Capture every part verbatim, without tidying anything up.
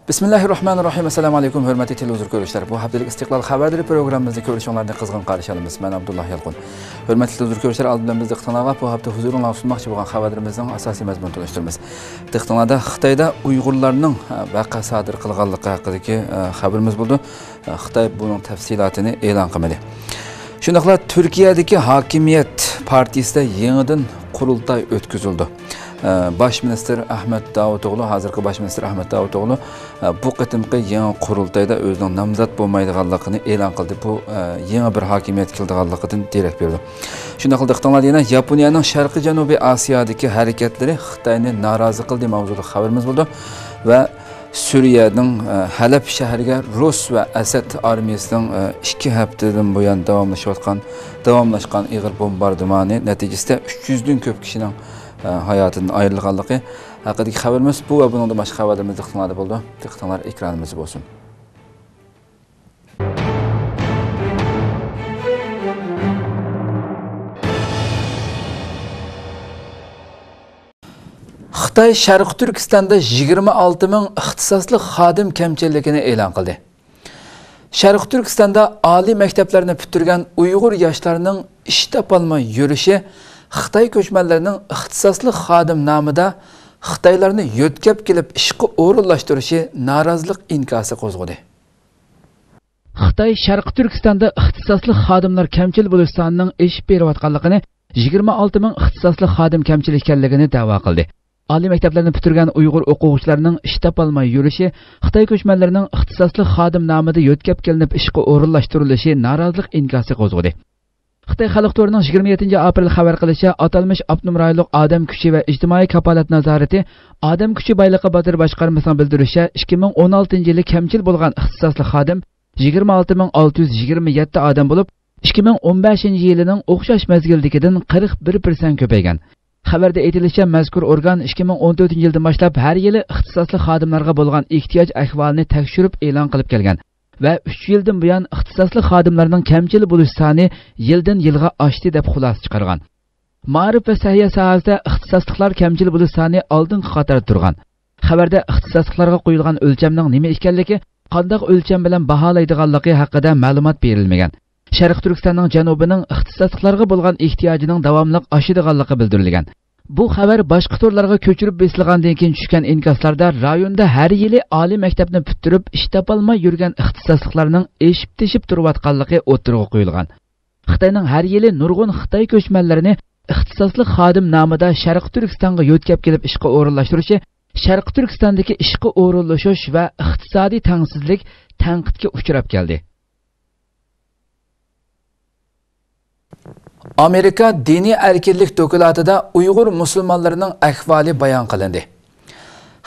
بىسمىللاھىررەھمانىررەھىم. ئەسسالامۇ ئەلەيكۇم، ھۆرمەتلىك تېلېۋىزور كۆرۈشلەر. بۇ ھەپتىلىك ئىستىقلال خەۋەرلىرى پروگراممىمىزنى كۆرۈشۈڭلارنى قىزغىن قارشى ئالىمىز. مەن ئابدۇللا يالقۇن. ھۆرمەتلىك تېلېۋىزور كۆرۈشلەر، ئالدى بىلەن بىز دىققىتىڭلارغا بۇ ھەپتە ھۇزۇرۇڭلارغا سۇنماقچى بولغان خەۋەرلىرىمىزنىڭ ئاساسىي مەزمۇنىنى تونۇشتۇرىمىز. دىققىتىڭلاردا خىتايدا ئۇيغۇرلارنىڭ، ھە، ۋەقە سادىر قىلغانلىقى ھەققىدىكى، ھە، خەۋىرىمىز بولىدۇ. خىتاي بۇنىڭ تەپسىلاتىنى ئېلان قىلمىدى. شۇنداقلا تۈركىيەدىكى ھاكىمىيەت پارتىيىسىدە يېڭىدىن قۇرۇلتاي ئۆتكۈزۈلدى. باش مىنىستىر ئەھمەت داۋۇتئوغلۇ، ھازىرقى باش مىنىستىر ئەھمەت داۋۇتئوغلۇ، بۇ قېتىمقى يېڭى قۇرۇلتايدا ئۆزىنىڭ نامزات بولمايدىغانلىقىنى ئېلان قىلدى. بۇ، يېڭى بىر ھاكىمىيەت كېلىدىغانلىقىدىن دېرەك بېرىدۇ. شۇنداقلا دىققىتىڭلاردا يەنە ياپونىيەنىڭ شەرقىي جەنۇبىي ئاسىيادىكى ھەرىكەتلىرى خىتاينى نارازى قىلدى ماۋزۇلۇق خەۋىرىمىز بولىدۇ. ۋە سۈرىيەنىڭ، ئە، ھەلەب شەھىرىگە رۇس ۋە ئەسەد ئارمىيىسىنىڭ، ئە، ئىككى ھەپتىدىن بۇيان داۋاملىشىۋاتقان، داۋاملاشقان ئېغىر بومباردىمانى نەتىجىسىدە ئۈچ يۈزدىن كۆپ كىشىنىڭ، ئە، ھاياتىدىن ئايرىلغانلىقى ھەققىدىكى خەۋىرىمىز بۇ ۋە بۇنىڭدىن باشقا خەۋەرلىرىمىز دىققىتىڭلاردا بولىدۇ. دىققىتىڭلار ئېكرانىمىزدا بولسۇن. خىتاي شەرقىي تۈركىستاندا يىگىرمە ئالتە مىڭ ئىختىساسلىق خادىم كەمچىللىكىنى ئېلان قىلدى. شەرقىي تۈركىستاندا ئالىي مەكتەپلەرنى پۈتتۈرگەن ئۇيغۇر ياشلارنىڭ ئىش تاپالماي يۈرۈشى خىتاي كۆچمەنلىرىنىڭ ئىختىساسلىق خادىم نامىدا خىتايلارنى يۆتكەپ كېلىپ ئىشقا ئورۇنلاشتۇرۇشى نارازىلىق ئىنكاسى قوزغىدى. خىتاي شەرقىي تۈركىستاندا ئىختىساسلىق خادىملار كەمچىل بولۇش سانىنىڭ ئېشىپ بېرىۋاتقانلىقىنى، يىگىرمە ئالتە مىڭ ئىختىساسلىق خادىم كەمچىل ئىكەنلىكىنى دەۋا قىلدى. ئالىي مەكتەپلەرنى پۈتتۈرگەن ئۇيغۇر ئوقۇغۇچىلارنىڭ ئىش تاپالماي يۈرۈشى خىتاي كۆچمەنلىرىنىڭ ئىختىساسلىق خادىم نامىدا يۆتكەپ كېلىنىپ ئىشقا ئورۇنلاشتۇرۇلۇشى نارازىلىق ئىنكاسى قوزغىدى. خىتاي خەلق تورىنىڭ يىگىرمە يەتتىنچى ئاپرېل خەۋەر قىلىشىچە، ئاتالمىش ئاپتونوم رايونلۇق ئادەم كۈچى ۋە ئىجتىمائىي كاپالەت نازارىتى ئادەم كۈچى بايلىقى بازىرى باشقارمىسىنىڭ بىلدۈرۈشىچە، ئىككى مىڭ ئون ئالتىنچى يىلى كەمچىل بولغان ئىختىساسلىق خادىم يىگىرمە ئالتە مىڭ ئالتە يۈز يىگىرمە يەتتە ئادەم بولۇپ، ئىككى مىڭ ئون بەشىنچى يىلىنىڭ ئوخشاش مەزگىلدىكىدىن قىرىق بىر پىرسەنت كۆپەيگەن. خەۋەردە ئېيتىلىشىچە، مەزكۇر ئورگان ئىككى مىڭ ئون تۆتىنچى يىلدىن باشلاپ ھەر يىلى ئىختىساسلىق خادىملارغا بولغان ئېھتىياج ئەھۋالىنى تەكشۈرۈپ ئېلان قىلىپ كەلگەن ۋە ئۈچ يىلدىن بۇيان ئىختىساسلىق خادىملارنىڭ كەمچىل بولۇش سانى يىلدىن يىلغا ئاشتى دەپ خۇلاسە چىقارغان. مائارىپ ۋە سەھىيە ساھەسىدە ئىختىساسلىقلار كەمچىل بولۇش سانى ئالدىنقى قاتاردا تۇرغان. خەۋەردە ئىختىساسلىقلارغا قويۇلغان ئۆلچەمنىڭ نېمە ئىكەنلىكى، قانداق ئۆلچەم بىلەن باھالايدىغانلىقى ھەققىدە مەلۇمات بېرىلمىگەن. شەرقىي تۈركىستاننىڭ جەنۇبىنىڭ ئىختىساسلىقلارغا بولغان ئېھتىياجىنىڭ داۋاملىق ئاشىدىغانلىقى بىلدۈرۈلگەن. بۇ خەۋەر باشقا تورلارغا كۆچۈرۈپ بېسىلغاندىن كېيىن چۈشكەن ئىنكاسلاردا رايوندا ھەر يىلى ئالىي مەكتەپنى پۈتتۈرۈپ ئىش تاپالماي يۈرگەن ئىختىساسلىقلارنىڭ ئېشىپ تېشىپ تۇرۇۋاتقانلىقى ئوتتۇرىغا قويۇلغان. خىتاينىڭ ھەر يىلى نۇرغۇن خىتاي كۆچمەنلىرىنى ئىختىساسلىق خادىم نامىدا شەرقىي تۈركىستانغا يۆتكەپ كېلىپ ئىشقا ئورۇنلاشتۇرۇشى شەرقىي تۈركىستاندىكى ئىشقا ئورۇنلىشىش ۋە ئىقتىسادىي تەڭسىزلىك تەنقىدكە ئۇچراپ كەلدى. ئامېرىكا دىنىي ئەركىنلىك دوكلاتىدا ئۇيغۇر مۇسۇلمانلىرىنىڭ ئەھۋالى بايان قىلىندى.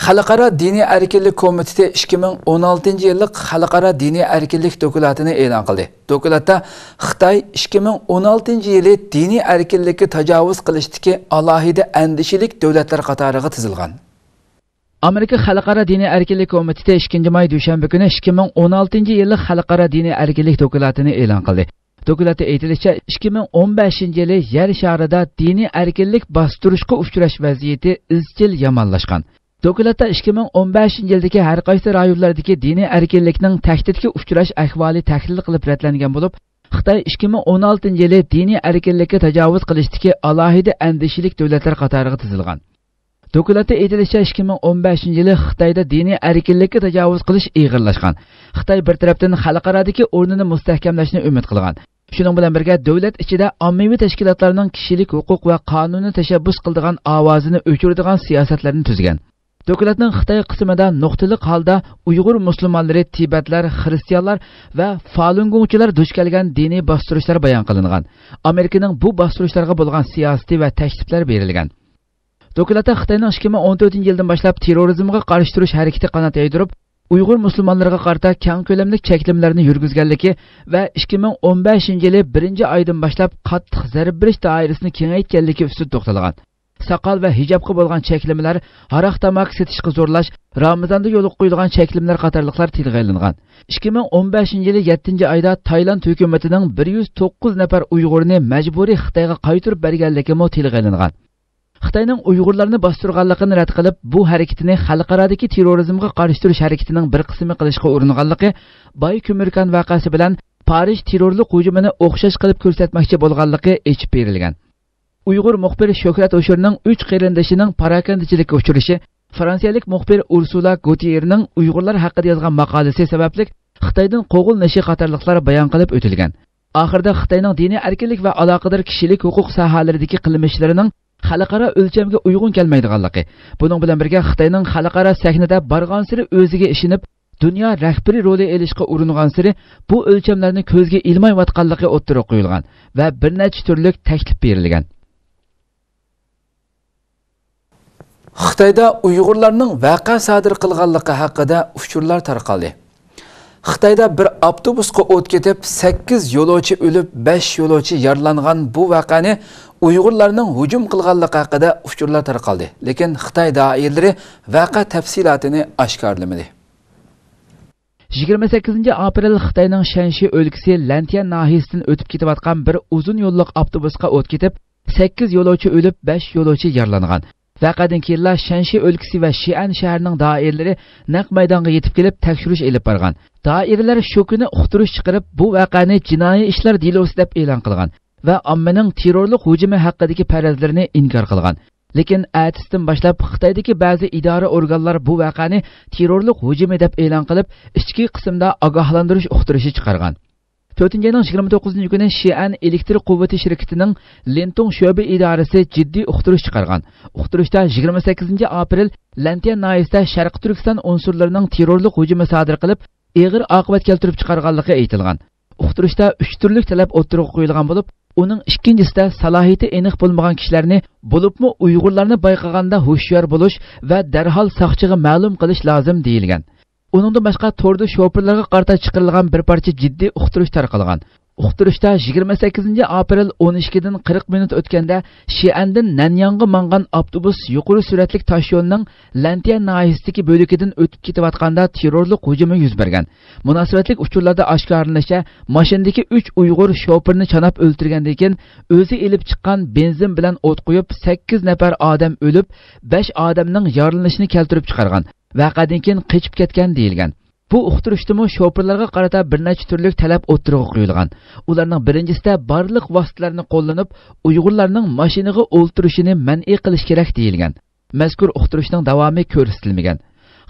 خەلقئارا دىنىي ئەركىنلىك كومىتېتى ئىككى مىڭ ئون ئالتىنچى يىللىق خەلقئارا دىنىي ئەركىنلىك دوكلاتىنى ئېلان قىلدى. دوكلاتتا خىتاي ئىككى مىڭ ئون ئالتىنچى يىلى دىنىي ئەركىنلىككە تاجاۋۇز قىلىشتىكى ئالاھىدە ئەندىشىلىك دۆلەتلەر قاتارىغا تىزىلغان. ئامېرىكا خەلقئارا دىنىي ئەركىنلىك كومىتېتى ئىككىنچى ماي دۈشەنبە كۈنى ئىككى مىڭ ئون ئالتىنچى يىللىق خەلقئارا دىنىي ئەركىنلىك دوكلاتىنى ئېلان قىلدى. دوكلاتتا ئېيتىلىشىچە، ئىككى مىڭ ئون بەشىنچى يىلى يەر شارىدا دىنىي ئەركىنلىك باستۇرۇشقا ئۇچراش ۋەزىيىتى ئىزچىل يامانلاشقان. دوكلاتتا ئىككى مىڭ ئون بەشىنچى يىلدىكى ھەر قايسى رايونلاردىكى دىنىي ئەركىنلىكنىڭ تەھدىتكە ئۇچراش ئەھۋالى تەھلىل قىلىپ رەتلەنگەن بولۇپ، خىتاي ئىككى مىڭ ئون ئالتىنچى يىلى دىنىي ئەركىنلىككە تاجاۋۇز قىلىشتىكى ئالاھىدە ئەندىشىلىك دۆلەتلەر قاتارىغا تىزىلغان. دوكلاتتا ئېيتىلىشىچە، ئىككى مىڭ ئون بەشىنچى يىلى خىتايدا دىنىي ئەركىنلىككە تاجاۋۇز قىلىش ئېغىرلاشقان. خىتاي بىر تەرەپتىن خەلقئارادىكى ئورنىنى مۇستەھكەملەشنى ئۈمىد قىلغان. شۇنىڭ بىلەن بىرگە، دۆلەت ئىچىدە ئاممىۋى تەشكىلاتلارنىڭ كىشىلىك ھوقۇق ۋە قانۇننى تەشەببۇس قىلىدىغان ئاۋازىنى ئۆچۈرىدىغان سىياسەتلەرنى تۈزگەن. دوكلاتنىڭ خىتاي قىسمىدا نۇقتىلىق ھالدا ئۇيغۇر مۇسۇلمانلىرى، تىبەتلەر، خىرىستىيانلار ۋە فالۇنگوڭچىلار دۇچ كەلگەن دىنىي باستۇرۇشلار بايان قىلىنغان. ئامېرىكىنىڭ بۇ باستۇرۇشلارغا بولغان سىياسىتى ۋە تەكلىپلەر بېرىلگەن. دوكلاتتا خىتاينىڭ ئىككى مىڭ ئون تۆتىنچى يىلدىن باشلاپ تېررورىزمغا قارشى تۇرۇش ھەرىكىتى قانات يايدۇرۇپ، ئۇيغۇر مۇسۇلمانلىرىغا قارىتا كەڭ كۆلەملىك چەكلىمىلەرنى يۈرگۈزگەنلىكى ۋە ئىككى مىڭ ئون بەشىنچى يىلى بىرىنچى ئايدىن باشلاپ قاتتىق زەربە بېرىش دائىرىسىنى كېڭەيتكەنلىكى ئۈستىدە توختالغان. ساقال ۋە ھىجابقا بولغان چەكلىمىلەر، ھاراق تاماكا سېتىشقا زورلاش، رامىزاندا يولغا قويۇلغان چەكلىمىلەر قاتارلىقلار تىلغا ئېلىنغان. ئىككى مىڭ ئون بەشىنچى يىلى يەتتىنچى ئايدا تايلاند ھۆكۈمىتىنىڭ بىر يۈز توققۇز نەپەر ئۇيغۇرنى مەجبۇرىي خىتايغا قايتۇرۇپ بەرگەنلىكىمۇ تىلغا ئېلىنغان. خىتاينىڭ ئۇيغۇرلارنى باستۇرغانلىقىنى رەت قىلىپ، بۇ ھەرىكىتىنى خەلقئارادىكى تېررورىزمغا قارشى تۇرۇش ھەرىكىتىنىڭ بىر قىسمى قىلىشقا ئۇرۇنغانلىقى باي كۆمۈركان ۋەقەسى بىلەن پارىژ تېررورلۇق ھۇجۇمىنى ئوخشاش قىلىپ كۆرسەتمەكچى بولغانلىقى ئېچىپ بېرىلگەن. ئۇيغۇر مۇخبىر شۆھرەت ھوشۇرنىڭ ئۈچ قېرىندىشىنىڭ پاراكەندىچىلىككە ئۇچرىشى، فرانسىيەلىك مۇخبىر ئۇرسۇلا گوتىيېرنىڭ ئۇيغۇرلار ھەققىدە يازغان ماقالىسى سەۋەبلىك خىتايدىن قوغلىنىشى قاتارلىقلار بايان قىلىپ ئۆتۈلگەن. ئاخىرىدا خىتاينىڭ دىنىي ئەركىنلىك ۋە ئالاقىدار كىشىلىك ھوقۇق ساھەلىرىدىكى قىلمىشلىرىنىڭ خەلقئارا ئۆلچەمگە ئۇيغۇن كەلمەيدىغانلىقى، بۇنىڭ بىلەن بىرگە خىتاينىڭ خەلقئارا سەھنىدە بارغانسېرى ئۆزىگە ئىشىنىپ، دۇنيا رەھبىرى رولى ئېلىشقا ئۇرۇنغانسېرى بۇ ئۆلچەملەرنى كۆزگە ئىلمايۋاتقانلىقى ئوتتۇرىغا قويۇلغان ۋە بىر نەچچە تۈرلۈك تەكلىپ بېرىلگەن. خىتايدا ئۇيغۇرلارنىڭ ۋەقە سادىر قىلغانلىقى ھەققىدە ئۇچۇرلار تارقالدى. خىتايدا بىر ئاپتوبۇسقا ئوت كېتىپ، سەككىز يولۇچى ئۆلۈپ، بەش يولۇچى يارىلانغان بۇ ۋەقەنى ئۇيغۇرلارنىڭ ھۇجۇم قىلغانلىقى ھەققىدە ئۇچۇرلار تارقالدى، لېكىن خىتاي دائىرىلىرى ۋەقە تەپسىلاتىنى ئاشكارىلىمىدى. يىگىرمە سەككىزىنچى ئاپرېل خىتاينىڭ شەنشى ئۆلكىسى لەنتيەن ناھىيەسىدىن ئۆتۈپ كېتىۋاتقان بىر ئۇزۇن يوللۇق ئاپتوبۇسقا ئوت كېتىپ، سەككىز يولۇچى ئۆلۈپ، بەش يولۇچى يارىلانغان. ۋەقەدىن كېيىنلا شەنشى ئۆلكىسى ۋە شىئەن شەھىرىنىڭ دائىرىلىرى نەق مەيدانغا يېتىپ كېلىپ تەكشۈرۈش ئېلىپ بارغان. دائىرىلەر شۇ كۈنى ئۇقتۇرۇش چىقىرىپ، بۇ ۋەقەنى جىنايى ئىشلار دېلوسى دەپ ئېلان قىلغان ۋە ئاممىنىڭ تېررورلۇق ھۇجۇمى ھەققىدىكى پەرەزلىرىنى ئىنكار قىلغان. لېكىن ئەتىسىدىن باشلاپ خىتايدىكى بەزى ئىدارە ئورگانلار بۇ ۋەقەنى تېررورلۇق ھۇجۇمى دەپ ئېلان قىلىپ، ئىچكى قىسىمدا ئاگاھلاندۇرۇش ئۇقتۇرۇشى چىقارغان. تۆتىنچى ئاينىڭ يىگىرمە توققۇزىنچى كۈنى شىئەن ئېلېكتر قۇۋۋىتى شىركىتىنىڭ لىنتۇڭ شۆبە ئىدارىسى جىددىي ئۇقتۇرۇش چىقارغان. ئۇقتۇرۇشتا يىگىرمە سەككىزىنچى ئاپرېل لەنتيەن ناھىيەسىدە شەرقىي تۈركىستان ئۇنسۇرلىرىنىڭ تېررورلۇق ھۇجۇمى سادىر قىلىپ، ئېغىر ئاقىۋەت كەلتۈرۈپ چىقارغانلىقى ئېيتىلغان. ئۇقتۇرۇشتا ئۈچ تۈرلۈك تەلەپ ئوتتۇرىغا قويۇلغان بولۇپ، ئۇنىڭ ئىككىنچىسىدە سالاھىيىتى ئېنىق بولمىغان كىشىلەرنى، بولۇپمۇ ئۇيغۇرلارنى بايقىغاندا ھوشيار بولۇش ۋە دەرھال ساقچىغا مەلۇم قىلىش لازىم دېيىلگەن. ئۇنىڭدىن باشقا، توردا شوپۇرلارغا قارىتا چىقىرىلغان بىر پارچە جىددىي ئۇقتۇرۇش تارقالغان. ئۇقتۇرۇشتا يىگىرمە سەككىزىنچى ئاپرېل ئون ئىككىدىن قىرىق مىنۇت ئۆتكەندە شىئەندىن نەنياڭغا مانغان ئاپتوبۇس يۇقىرى سۈرئەتلىك تاشيولنىڭ لەنتيەن ناھىيەسىدىكى بۆلىكىدىن ئۆتۈپ كېتىۋاتقاندا تېررورلۇق ھۇجۇمى يۈز بەرگەن. مۇناسىۋەتلىك ئۇچۇرلاردا ئاشكارىلىنىشىچە، ماشىنىدىكى ئۈچ ئۇيغۇر شوپۇرنى چاناپ ئۆلتۈرگەندىن كېيىن، ئۆزى ئېلىپ چىققان بېنزىن بىلەن ئوت قويۇپ، سەككىز نەپەر ئادەم ئۆلۈپ، بەش ئادەمنىڭ يارىلىنىشىنى كەلتۈرۈپ چىقارغان. ۋەقەدىن كېيىن قېچىپ كەتكەن دېيىلگەن. بۇ ئۇقتۇرۇشتىمۇ شوپۇرلارغا قارىتا بىر نەچچە تۈرلۈك تەلەپ ئوتتۇرىغا قويۇلغان. ئۇلارنىڭ بىرىنچىسىدە بارلىق ۋاسىتىلەرنى قوللىنىپ، ئۇيغۇرلارنىڭ ماشىنىغا ئولتۇرۇشىنى مەنئى قىلىش كېرەك دېيىلگەن. مەزكۇر ئۇقتۇرۇشنىڭ داۋامى كۆرسىتىلمىگەن.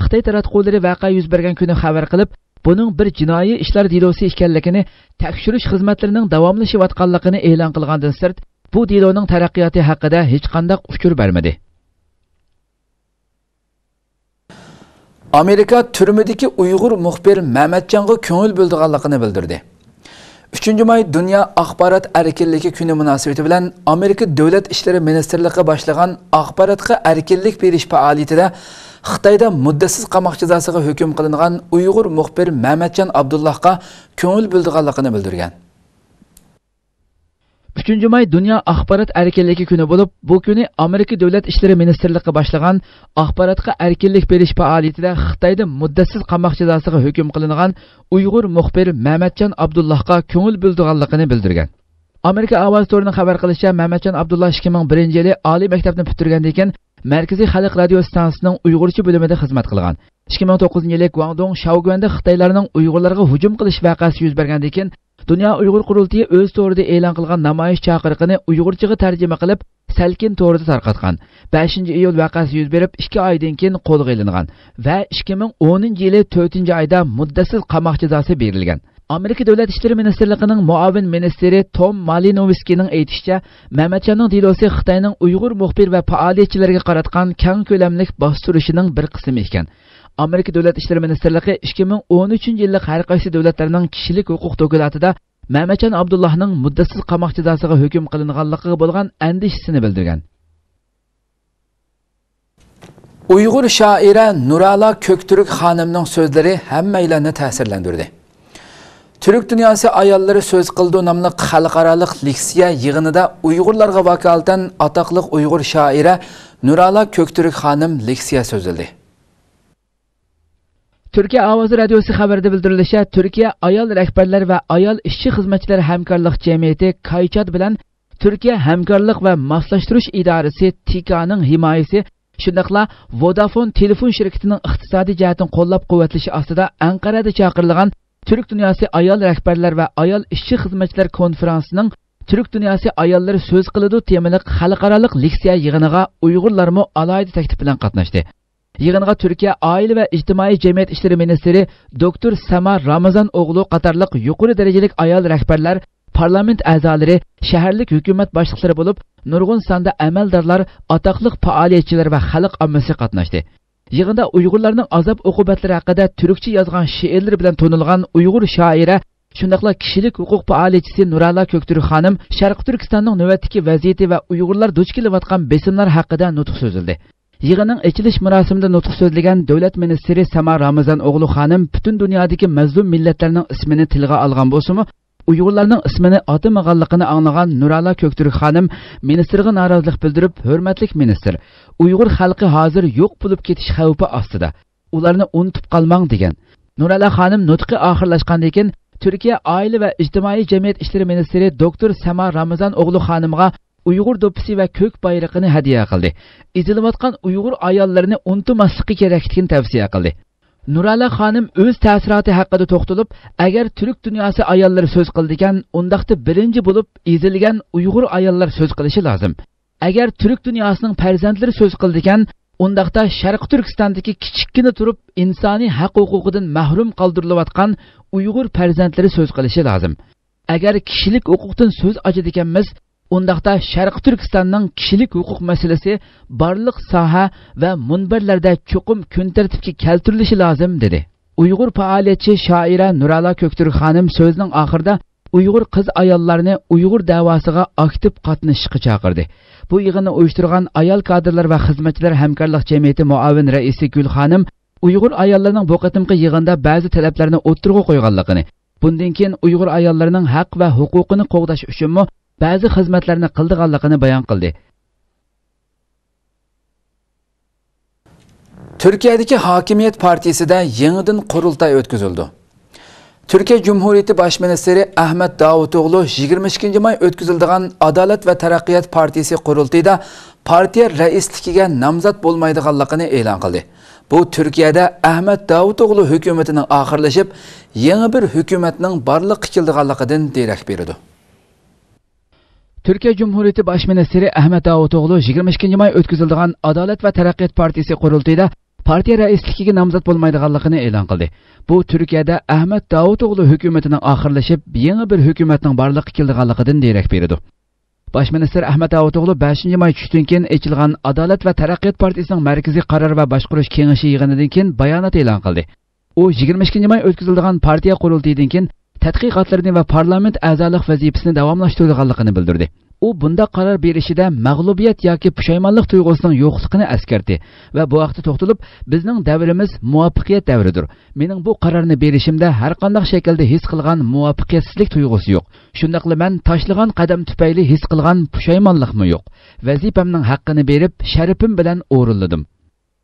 خىتاي تاراتقۇلىرى ۋەقە يۈز بەرگەن كۈنى خەۋەر قىلىپ، بۇنىڭ بىر جىنايى ئىشلار دېلوسى ئىكەنلىكىنى، تەكشۈرۈش خىزمەتلىرىنىڭ داۋاملىشىۋاتقانلىقىنى ئېلان قىلغاندىن سىرت، بۇ دېلونىڭ تەرەققىياتى ھەققىدە ھېچقانداق ئۇچۇر بەرمىدى. ئامېرىكا تۈرمىدىكى ئۇيغۇر مۇخبىر مەمەتجانغا كۆڭۈل بۆلىدىغانلىقىنى بىلدۈردى. ئۈچىنچى ماي دۇنيا ئاخبارات ئەركىنلىكى كۈنى مۇناسىۋىتى بىلەن ئامېرىكا دۆلەت ئىشلىرى مىنىستىرلىقى باشلىغان ئاخباراتقا ئەركىنلىك بېرىش پائالىيىتىدە خىتايدا مۇددەتسىز قاماق جازاسىغا ھۆكۈم قىلىنغان ئۇيغۇر مۇخبىر مەمەتجان ئابدۇللاھقا كۆڭۈل بۆلىدىغانلىقىنى بىلدۈرگەن. ئۈچىنچى ماي دۇنيا ئاخبارات ئەركىنلىكى كۈنى بولۇپ، بۇ كۈنى ئامېرىكا دۆلەت ئىشلىرى مىنىستىرلىقى باشلىغان ئاخباراتقا ئەركىنلىك بېرىش پائالىيىتىدە خىتايدا مۇددەتسىز قاماق جازاسىغا ھۆكۈم قىلىنغان ئۇيغۇر مۇخبىر مەمەتجان ئابدۇللاھقا كۆڭۈل بۆلىدىغانلىقىنى بىلدۈرگەن. ئامېرىكا ئاۋازى تورىنىڭ خەۋەر قىلىشىچە، مەمەتجان ئابدۇللا ئىككى مىڭ بىرىنچى يىلى ئالىي مەكتەپنى پۈتتۈرگەندىن كېيىن، مەركىزىي خەلق رادىيو ئىستانسىسىنىڭ ئۇيغۇرچە بۆلۈمىدە خىزمەت قىلغان. ئىككى مىڭ توققۇزىنچى يىلى گۇاڭدۇڭ شاۋگۈەندە خىتايلارنىڭ ئۇيغۇرلارغا ھۇجۇم قىلىش ۋەقەسى يۈز بەرگەندىن كېيىن، دۇنيا ئۇيغۇر قۇرۇلتىيى ئۆز تورىدا ئېلان قىلغان نامايىش چاقىرىقىنى ئۇيغۇرچىغا تەرجىمە قىلىپ، سەلكىن تورىدا تارقاتقان. بەشىنچى ئىيۇل ۋەقەسى يۈز بېرىپ، ئىككى ئايدىن كېيىن قولغا ئېلىنغان ۋە ئىككى مىڭ ئونىنچى يىلى تۆتىنچى ئايدا مۇددەتسىز قاماق جازاسى بېرىلگەن. ئامېرىكا دۆلەت ئىشلىرى مىنىستىرلىقىنىڭ مۇئاۋىن مىنىستىرى توم مالىنوۋسكىينىڭ ئېيتىشىچە، مەمەتجاننىڭ دېلوسى خىتاينىڭ ئۇيغۇر مۇخبىر ۋە پائالىيەتچىلىرىگە قاراتقان كەڭ كۆلەملىك باستۇرۇشىنىڭ بىر قىسمى ئىكەن. ئامېرىكا دۆلەت ئىشلىرى مىنىستىرلىقى ئىككى مىڭ ئون ئۈچىنچى يىللىق ھەر قايسى دۆلەتلەرنىڭ كىشىلىك ھوقۇق دوكلاتىدا مەمەتجان ئابدۇللاھنىڭ مۇددەتسىز قاماق جازاسىغا ھۆكۈم قىلىنغانلىقىغا بولغان ئەندىشىسىنى بىلدۈرگەن. ئۇيغۇر شائىرە نۇراللا كۆكتۈرك خانىمنىڭ سۆزلىرى ھەممەيلەننى تەسىرلەندۈردى. تۈرك دۇنياسى ئاياللىرى سۆز قىلىدۇ ناملىق خەلقئارالىق لېكسىيە يىغىنىدا ئۇيغۇرلارغا ۋاكالىتەن ئاتاقلىق ئۇيغۇر شائىرە نۇراللا كۆكتۈرك خانىم لېكسىيە سۆزلىدى. تۈركىيە ئاۋازى رادىيوسى خەۋىرىدە بىلدۈرۈلۈشىچە، تۈركىيە ئايال رەھبەرلەر ۋە ئايال ئىشچى خىزمەتچىلەر ھەمكارلىق جەمئىيىتى كايچات بىلەن تۈركىيە ھەمكارلىق ۋە ماسلاشتۇرۇش ئىدارىسى تىكانىڭ ھىمايىسى، شۇنداقلا ۋودافون تېلېفون شىركىتىنىڭ ئىقتىسادىي جەھەتتىن قوللاپ-قۇۋۋەتلىشى ئاستىدا ئەنقەرەدە چاقىرىلغان تۈرك دۇنياسى ئايال رەھبەرلەر ۋە ئايال ئىشچى خىزمەتچىلەر كونفېرانسىنىڭ تۈرك دۇنياسى ئاياللىرى سۆز قىلىدۇ تېمىلىق خەلقئارالىق لېكسىيە يىغىنىغا ئۇيغۇرلارمۇ ئالاھىدە تەكلىپ بىلەن قاتناشتى. يىغىنغا تۈركىيە ئائىلە ۋە ئىجتىمائىي جەمئىيەت ئىشلىرى مىنىستىرى دوكتور سەما رامىزان ئوغلۇ قاتارلىق يۇقىرى دەرىجىلىك ئايال رەھبەرلەر، پارلامېنت ئەزالىرى، شەھەرلىك ھۆكۈمەت باشلىقلىرى بولۇپ، نۇرغۇن ساندا ئەمەلدارلار، ئاتاقلىق پائالىيەتچىلەر ۋە خەلق ئاممىسى قاتناشتى. يىغىندا ئۇيغۇرلارنىڭ ئازاب-ئوقۇبەتلىرى ھەققىدە تۈركچە يازغان شېئىرلىرى بىلەن تونۇلغان ئۇيغۇر شائىرە، شۇنداقلا كىشىلىك ھوقۇق پائالىيەتچىسى نۇراللا كۆكتۈرك خانىم شەرقىي تۈركىستاننىڭ نۆۋەتتىكى ۋەزىيىتى ۋە ئۇيغۇرلار دۇچ كېلىۋاتقان بېسىملار ھەققىدە نۇتۇق سۆزلىدى. يىغىننىڭ ئېچىلىش مۇراسىمىدا نۇتۇق سۆزلىگەن دۆلەت مىنىستىرى سەما رامىزان ئوغلى خانىم پۈتۈن دۇنيادىكى مەزلۇم مىللەتلەرنىڭ ئىسمىنى تىلغا ئالغان بولسىمۇ، ئۇيغۇرلارنىڭ ئىسمىنى ئاتىمىغانلىقىنى ئاڭلىغان نۇراللا كۆكتۈرك خانىم مىنىستىرغا نارازىلىق بىلدۈرۈپ، ھۆرمەتلىك مىنىستىر، ئۇيغۇر خەلقى ھازىر يوق بولۇپ كېتىش خەۋپى ئاستىدا. ئۇلارنى ئۇنتۇپ قالماڭ، دېگەن. نۇراللا خانىم نۇتقى ئاخىرلاشقاندىن كېيىن، تۈركىيە ئائىلە ۋە ئىجتىمائىي جەمئىيەت ئىشلىرى مىنىستىرى دوكتور سەما رامىزان ئوغلى خانىمغا ئۇيغۇر دوپپىسى ۋە كۆك بايرىقىنى ھەدىيە قىلدى. ئېزىلىۋاتقان ئۇيغۇر ئاياللىرىنى ئۇنتۇماسلىقى كېرەكلىكىنى تەۋسىيە قىلدى. نۇراللا خانىم ئۆز تەسىراتى ھەققىدە توختىلىپ، ئەگەر تۈرك دۇنياسى ئاياللىرى سۆز قىلىدىكەن، ئۇنداقتا بىرىنچى بولۇپ ئېزىلگەن ئۇيغۇر ئاياللار سۆز قىلىشى لازىم. ئەگەر تۈرك دۇنياسىنىڭ پەرزەنتلىرى سۆز قىلىدىكەن، ئۇنداقتا شەرقىي تۈركىستاندىكى كىچىككىنە تۇرۇپ ئىنسانىي ھەق ھوقۇقىدىن مەھرۇم قالدۇرۇلۇۋاتقان ئۇيغۇر پەرزەنتلىرى سۆز قىلىشى لازىم. ئەگەر كىشىلىك ھوقۇقتىن سۆز ئاچىدىكەنمىز، ئۇنداقتا شەرقىي تۈركىستاننىڭ كىشىلىك ھوقۇق مەسىلىسى بارلىق ساھە ۋە مۇنبەرلەردە چوقۇم كۈن تەرتىپكە كەلتۈرۈلۈشى لازىم، دېدى. ئۇيغۇر پائالىيەتچى شائىرە نۇراللا كۆكتۈرك خانىم سۆزىنىڭ ئاخىرىدا ئۇيغۇر قىز-ئاياللارنى ئۇيغۇر دەۋاسىغا ئاكتىپ قاتنىشىشقا چاقىردى. بۇ يىغىننى ئۇيۇشتۇرغان ئايال كادىرلار ۋە خىزمەتچىلەر ھەمكارلىق جەمئىيىتى مۇئاۋىن رەئىسى گۈل خانىم ئۇيغۇر ئاياللىرىنىڭ بۇ قېتىمقى يىغىندا بەزى تەلەپلەرنى ئوتتۇرىغا قويغانلىقىنى، بۇندىن كېيىن ئۇيغۇر ئاياللىرىنىڭ ھەق ۋە ھوقۇقىنى قوغداش ئۈچۈنمۇ بەزى خىزمەتلەرنى قىلىدىغانلىقىنى بايان قىلدى. تۈركىيەدىكى ھاكىمىيەت پارتىيىسىدە يېڭىدىن قۇرۇلتاي ئۆتكۈزۈلدى. تۈركىيە جۇمھۇرىيىتى باش مىنىستىرى ئەھمەت داۋۇتئوغلۇ يىگىرمە ئىككىنچى ماي ئۆتكۈزۈلىدىغان ئادالەت ۋە تەرەققىيات پارتىيىسى قۇرۇلتىيىدا پارتىيە رەئىسلىكىگە نامزات بولمايدىغانلىقىنى ئېلان قىلدى. بۇ تۈركىيەدە ئەھمەت داۋۇتئوغلۇ ھۆكۈمىتىنىڭ ئاخىرلىشىپ، يېڭى بىر ھۆكۈمەتنىڭ بارلىققا كېلىدىغانلىقىدىن دېرەك بېرىدۇ. تۈركىيە جۇمھۇرىيىتى باش مىنىستىرى ئەھمەت داۋۇتئوغلۇ يىگىرمە ئىككىنچى ماي ئۆتكۈزۈلىدىغان ئادالەت ۋە تەرەققىيات پارتىيىسى قۇرۇلتىيىدا پارتىيە رەئىسلىكىگە نامزات بولمايدىغانلىقىنى ئېلان قىلدى. بۇ تۈركىيەدە ئەھمەت داۋۇتئوغلۇ ھۆكۈمىتىنىڭ ئاخىرلىشىپ، يېڭى بىر ھۆكۈمەتنىڭ بارلىققا كېلىدىغانلىقىدىن دېرەك بېرىدۇ. باش مىنىستىر ئەھمەت داۋۇتئوغلۇ بەشىنچى ماي چۈشتىن كېيىن ئېچىلغان ئادالەت ۋە تەرەققىيات پارتىيىسىنىڭ مەركىزىي قارار ۋە باشقۇرۇش كېڭىشى يىغىنىدىن كېيىن بايانات ئېلان قىلدى. ئۇ يىگىرمە ئىككىنچى ماي ئۆتكۈزۈلىدىغان پارتىيە قۇرۇلتىيىدىن كېيىن تەتقىقاتلىرىنى ۋە پارلامېنت ئەزالىق ۋەزىپىسىنى داۋاملاشتۇرىدىغانلىقىنى بىلدۈردى. ئۇ بۇنداق قارار بېرىشىدە مەغلۇبىيەت ياكى پۇشايمانلىق تۇيغۇسىنىڭ يوقلۇقىنى ئەسكەرتتى ۋە بۇ ھەقتە توختىلىپ، بىزنىڭ دەۋرىمىز مۇۋەپپەقىيەت دەۋرىدۇر. مېنىڭ بۇ قارارنى بېرىشىمدە ھەرقانداق شەكىلدە ھېس قىلغان مۇۋەپپەقىيەتسىزلىك تۇيغۇسى يوق. شۇنداقلا مەن تاشلىغان قەدەم تۈپەيلى ھېس قىلغان پۇشايمانلىقمۇ يوق. ۋەزىپەمنىڭ ھەققىنى بېرىپ، شەرىپىم بىلەن ئورۇنلىدىم.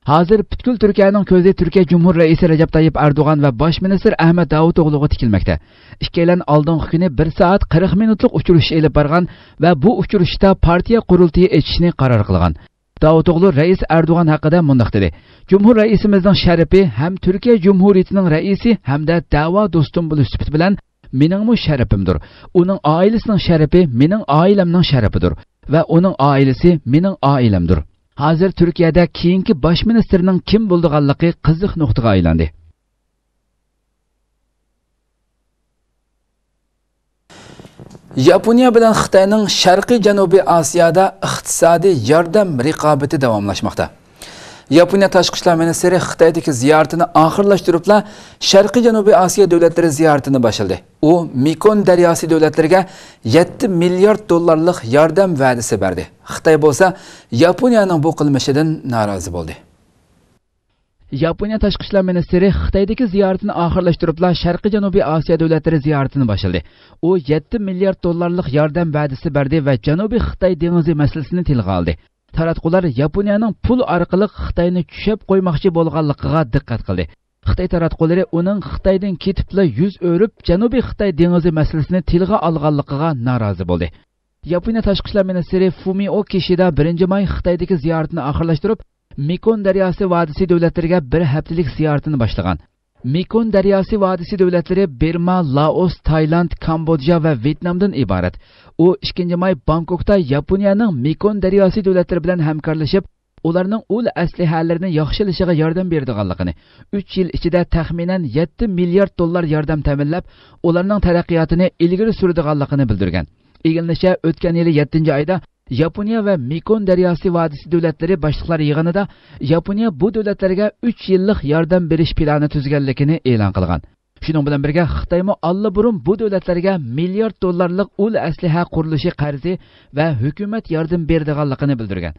ھازىر پۈتكۈل تۈركىيەنىڭ كۆزى تۈركىيە جۇمھۇر رەئىسى رەجەپ تايىپ ئەردوغان ۋە باش مىنىستىر ئەھمەت داۋۇتئوغلۇغا تىكىلمەكتە. ئىككىيلەن ئالدىنقى كۈنى بىر سائەت قىرىق مىنۇتلۇق ئۇچرىشىش ئېلىپ بارغان ۋە بۇ ئۇچرىشىشتا پارتىيە قۇرۇلتىيى ئېچىشنى قارار قىلغان. داۋۇتئوغلۇ رەئىس ئەردوغان ھەققىدە مۇنداق دېدى: جۇمھۇر رەئىسىمىزنىڭ شەرىپى ھەم تۈركىيە جۇمھۇرىيىتىنىڭ رەئىسى ھەمدە دەۋا دوستۇم بولۇش سۈپىتى بىلەن مېنىڭمۇ شەرىپىمدۇر. ئۇنىڭ ئائىلىسىنىڭ شەرىپى مېنىڭ ئائىلەمنىڭ شەرىپىدۇر ۋە ئۇنىڭ ئائىلىسى مېنىڭ ئائىلەمدۇر. ھازىر تۈركىيەدە كېيىنكى باش مىنىستىرنىڭ كىم بولىدىغانلىقى قىزىق نۇقتىغا ئايلاندى. ياپونىيە بىلەن خىتاينىڭ شەرقىي جەنۇبىي ئاسىيادا ئىقتىسادىي ياردەم رىقابىتى داۋاملاشماقتا. ياپونىيە تاشقى ئىشلار مىنىستىرى خىتايدىكى زىيارىتىنى ئاخىرلاشتۇرۇپلا، شەرقىي جەنۇبىي ئاسىيا دۆلەتلىرى زىيارىتىنى باشلىدى. ئۇ مېكون دەرياسى دۆلەتلىرىگە يەتتە مىليارد دوللارلىق ياردەم ۋەدىسى بەردى. خىتاي بولسا ياپونىيەنىڭ بۇ قىلمىشىدىن نارازى بولدى. ياپونىيە تاشقى ئىشلار مىنىستىرى خىتايدىكى زىيارىتىنى ئاخىرلاشتۇرۇپلا، شەرقىي جەنۇبىي ئاسىيا دۆلەتلىرى زىيارىتىنى باشلىدى. ئۇ يەتتە مىليارد دوللارلىق ياردەم ۋەدىسى بەردى ۋە جەنۇبىي خىتاي دېڭىزى مەسىلىسىنى تىلغا ئالدى. تاراتقۇلار ياپونىيەنىڭ پۇل ئارقىلىق خىتاينى چۈشەپ قويماقچى بولغانلىقىغا دىققەت قىلدى. خىتاي تاراتقۇلىرى ئۇنىڭ خىتايدىن كېتىپلا يۈز ئۆرۈپ، جەنۇبىي خىتاي دېڭىزى مەسىلىسىنى تىلغا ئالغانلىقىغا نارازى بولدى. ياپونىيە تاشقى ئىشلار مىنىستىرى فۇمىئو كىشىدا بىرىنچى ماي خىتايدىكى زىيارىتىنى ئاخىرلاشتۇرۇپ، مېكون دەرياسى ۋادىسى دۆلەتلىرىگە بىر ھەپتىلىك زىيارىتىنى باشلىغان. مېكون دەرياسى ۋادىسى دۆلەتلىرى بىرما، لائوس، تايلاند، كامبودژا ۋە ۋيېتنامدىن ئىبارەت. ئۇ ئىككىنچى ماي بانكوكتا ياپونىيەنىڭ مېكون دەرياسى دۆلەتلىرى بىلەن ھەمكارلىشىپ، ئۇلارنىڭ ئۇل ئەسلىھەلىرىنى ياخشىلىشىغا ياردەم بېرىدىغانلىقىنى، ئۈچ يىل ئىچىدە تەخمىنەن يەتتە مىليارد دوللار ياردەم تەمىنلەپ، ئۇلارنىڭ تەرەققىياتىنى ئىلگىرى سۈرىدىغانلىقىنى بىلدۈرگەن. ئىگىلىنىشىچە، ئۆتكەن يىلى يەتتىنچى ئايدا ياپونىيە ۋە مېكون دەرياسى ۋادىسى دۆلەتلىرى باشلىقلار يىغىنىدا ياپونىيە بۇ دۆلەتلەرگە ئۈچ يىللىق ياردەم بېرىش پىلانى تۈزگەنلىكىنى ئېلان قىلغان. شۇنىڭ بىلەن بىرگە، خىتايمۇ ئاللىبۇرۇن بۇ دۆلەتلەرگە مىليارد دوللارلىق ئۇل ئەسلىھە قۇرۇلۇشى قەرزى ۋە ھۆكۈمەت ياردىمى بېرىدىغانلىقىنى بىلدۈرگەن.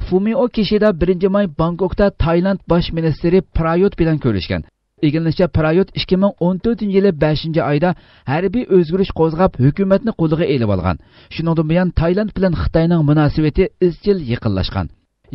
فۇمىئو كىشىدا بىرىنچى ماي بانكوكتا تايلاند باش مىنىستىرى پرايوت بىلەن كۆرۈشكەن. ئىگىلىنىشىچە، پرايوت ئىككى مىڭ ئون تۆتىنچى يىلى بەشىنچى ئايدا ھەربىي ئۆزگىرىش قوزغاپ، ھۆكۈمەتنى قولىغا ئېلىۋالغان. شۇنىڭدىن بۇيان، تايلاند بىلەن خىتاينىڭ مۇناسىۋىتى ئىزچىل يېقىنلاشقان.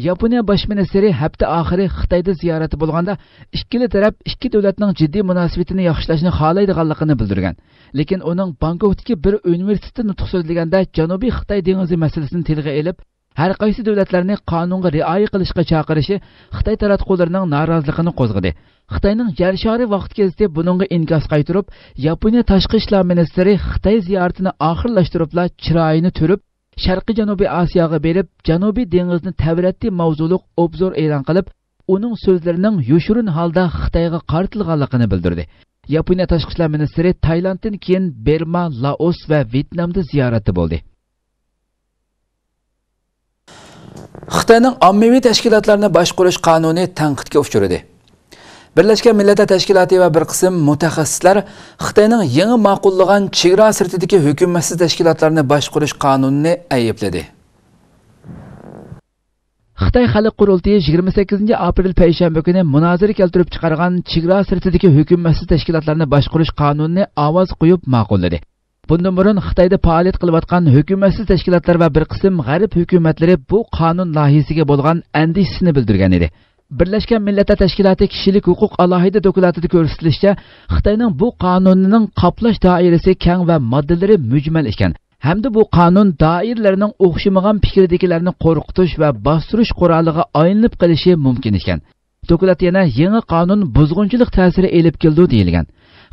ياپونىيە باش مىنىستىرى ھەپتە ئاخىرى خىتايدا زىيارەتتە بولغاندا، ئىككىلا تەرەپ ئىككى دۆلەتنىڭ جىددىي مۇناسىۋىتىنى ياخشىلاشنى خالايدىغانلىقىنى بىلدۈرگەن. لېكىن ئۇنىڭ بانكوكتىكى بىر ئۇنىۋېرسىتېتتا نۇتۇق سۆزلىگەندە، جەنۇبىي خىتاي دېڭىزى مەسىلىسىنى تىلغا ئېلىپ، ھەر قايسى دۆلەتلەرنى قانۇنغا رىئايە قىلىشقا چاقىرىشى خىتاي تاراتقۇلىرىنىڭ نارازىلىقىنى قوزغىدى. خىتاينىڭ يەر شارى ۋاقىت گېزىتى بۇنىڭغا ئىنكاس قايتۇرۇپ، ياپونىيە تاشقى ئىشلار مىنىستىرى خىتاي زىيارىتىنى ئاخىرلاشتۇرۇپلا چىرايىنى تۈرۈپ، شەرقىي جەنۇبىي ئاسىياغا بېرىپ، جەنۇبىي دېڭىزنى تەۋرەتتى ماۋزۇلۇق ئوبزور ئېلان قىلىپ، ئۇنىڭ سۆزلىرىنىڭ يوشۇرۇن ھالدا خىتايغا قارىتىلغانلىقىنى بىلدۈردى. ياپونىيە تاشقى ئىشلار مىنىستىرى تايلاندتىن كېيىن بىرما، لائوس ۋە ۋيېتنامدا زىيارەتتە بولدى. خىتاينىڭ ئاممىۋى تەشكىلاتلارنى باشقۇرۇش قانۇنى تەنقىدكە ئۇچرىدى. بىرلەشكەن مىللەتلەر تەشكىلاتى ۋە بىر قىسىم مۇتەخەسسىسلەر خىتاينىڭ يېڭى ماقۇللىغان چېگرا سىرتىدىكى ھۆكۈمەتسىز تەشكىلاتلارنى باشقۇرۇش قانۇنىنى ئەيىبلىدى. خىتاي خەلق قۇرۇلتىيى يىگىرمە سەككىزىنچى ئاپرېل پەيشەنبە كۈنى مۇنازىرە كەلتۈرۈپ چىقارغان چېگرا سىرتىدىكى ھۆكۈمەتسىز تەشكىلاتلارنى باشقۇرۇش قانۇنىنى ئاۋاز قويۇپ ماقۇللىدى. بۇندىن بۇرۇن خىتايدا پائالىيەت قىلىۋاتقان ھۆكۈمەتسىز تەشكىلاتلار ۋە بىر قىسىم غەرب ھۆكۈمەتلىرى بۇ قانۇن لايىھىسىگە بولغان ئەندىشىسىنى بىلدۈرگەن ئىدى. بىرلەشكەن مىللەتلەر تەشكىلاتى كىشىلىك ھوقۇق ئالاھىدە دوكلاتىدا كۆرسىتىلىشىچە، خىتاينىڭ بۇ قانۇنىنىڭ قاپلاش دائىرىسى كەڭ ۋە ماددىلىرى مۈجمەل ئىكەن ھەمدە بۇ قانۇن دائىرىلەرنىڭ ئوخشىمىغان پىكىردىكىلەرنى قورقۇتۇش ۋە باستۇرۇش قورالىغا ئايلىنىپ قېلىشى مۇمكىن ئىكەن. دوكلات يەنە يېڭى قانۇن بۇزغۇنچىلىق تەسىرى ئېلىپ كېلىدۇ دېيىلگەن.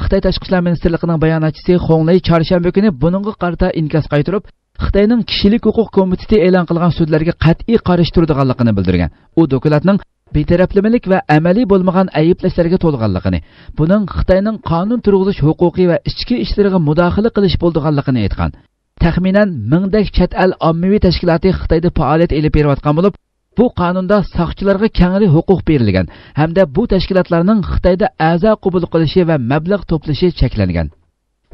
خىتاي تاشقى ئىشلار مىنىستىرلىقىنىڭ باياناتچىسى خۇڭ لېي چارشەنبە كۈنى بۇنىڭغا قارىتا ئىنكاس قايتۇرۇپ، خىتاينىڭ كىشىلىك ھوقۇق كومىتېتى ئېلان قىلغان سۆزلەرگە قەتئىي قارشى تۇرىدىغانلىقىنى بىلدۈرگەن. ئۇ دوكلاتنىڭ بىتەرەپلىمىلىك ۋە ئەمەلىي بولمىغان ئەيىبلەشلەرگە تولغانلىقىنى، بۇنىڭ خىتاينىڭ قانۇن تۇرغۇزۇش ھوقۇقى ۋە ئىچكى ئىشلىرىغا مۇداخىلە قىلىش بولىدىغانلىقىنى ئېيتقان. تەخمىنەن مىڭدەك چەت ئەل ئاممىۋى تەشكىلاتى خىتايدا پائالىيەت ئېلىپ بېرىۋاتقان بولۇپ، بۇ قانۇندا ساقچىلارغا كەڭرى ھوقۇق بېرىلگەن ھەمدە بۇ تەشكىلاتلارنىڭ خىتايدا ئەزا قوبۇل قىلىشى ۋە مەبلەغ توپلىشى چەكلەنگەن.